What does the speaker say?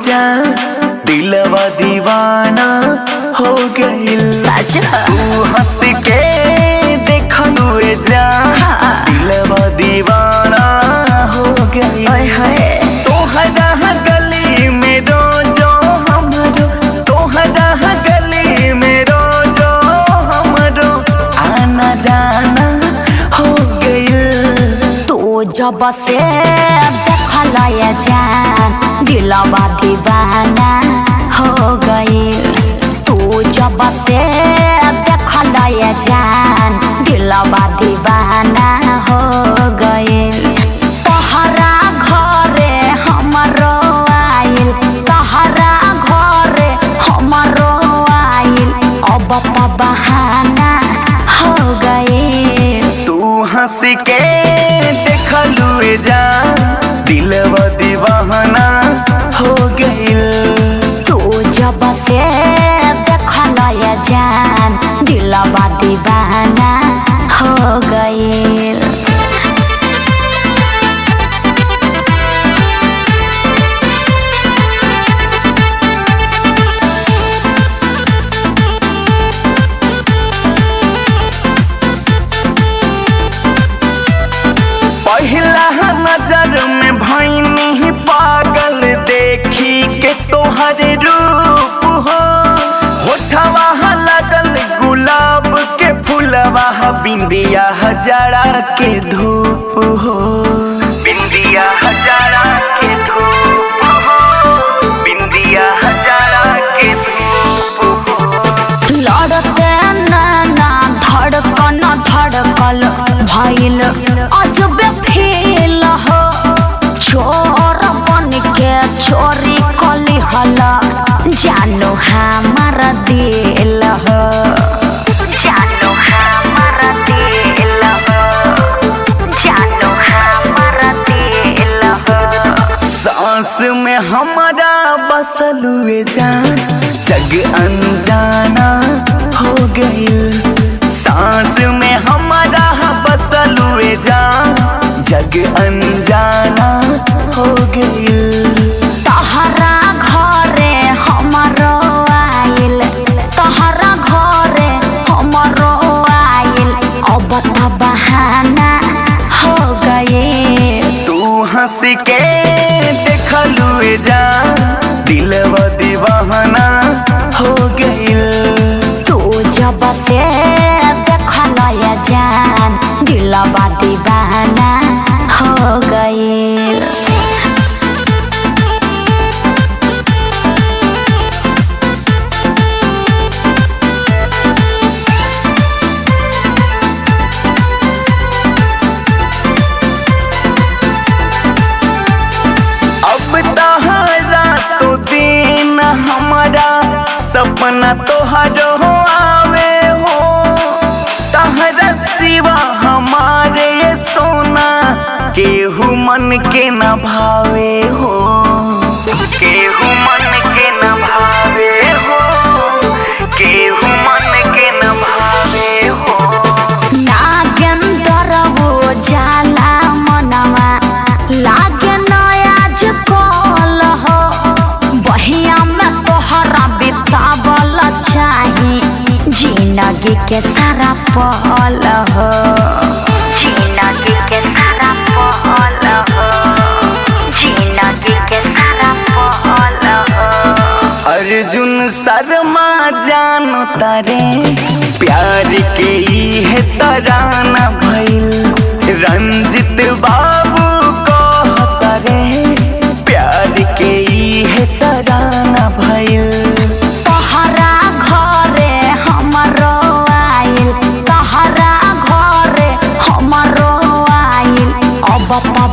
जान, दिलवा दीवाना हो गइल। सच। तू हंस के देखलू जान, दिलवा दीवाना हो गइल। ओए होए। तोहरा गली में रोजो हमरो, तोहरा गली में रोजो हमरो आना जाना हो गइल। तू जब से देखल जान, दिलवा दीवाना हो गइल। तू जब से देखल जान, दिलवा दीवाना हो गइल। तोहरा घरे हमरो आइल, तोहरा घरे हमरो आइल, अब त बहाना हो गइल। तू हंस के देखलू जान, दिलवा दीवाना हो गइल। तू जब से देखल जान, दिलवा दीवाना हो गइल। पहिला नजर में भैनी पागल देखी के तोहर रूप हो। होठवा लगल गुलाब के फूलवा, बिंदिया हजारा के धूप हो। बिंदिया हजारा के धूप हो, बिंदिया हजारा के धूप हो। लड़ते नैना धड़कन धड़कल भइल अजबे फील हो। चोर बन के चोरी कली हल, जानो हमार दिल हो, जानो हमार दिल हो, जानो हमार दिल हो। सांस में हमारा बसल हुए जान, जग अनजाना हो गइल। सांस में हमारा बसल हुए जान, जग अनजाना हो गइल। तोहरा घरे हमरो आइल, तोहरा घरे हमरो आइल, अब त बहाना हो गइल। तू हंस के देखलू जान, दिलवा दीवाना हो गइल। तू जब से देखल जान, दिलवा दीवाना हो गइल। अब तहरा तो दिन हमारा सपना तोहरो आवे हो। तहरा सिवा हमारे ये सोना केहू मन के न भावे हो, केहू मन के न भावे हो, केहू मन के न भावे हो। नागेंद्र वो जाला मनवा लागे नयाज कल हो। बहिया में तोहरा बितावल चाही जिंदगी के सारा पल हो, जिंदगी के सारा पल हो, जिंदगी के सारा पल हो। अर्जुन शर्मा जानो तारे प्यार के इहे तराना भइल। रंजित बाबू कह तारे प्यार के इहे तराना भइल। तोहरा घरे हमरो आइल, तोहरा घरे हमरो आइल, अब त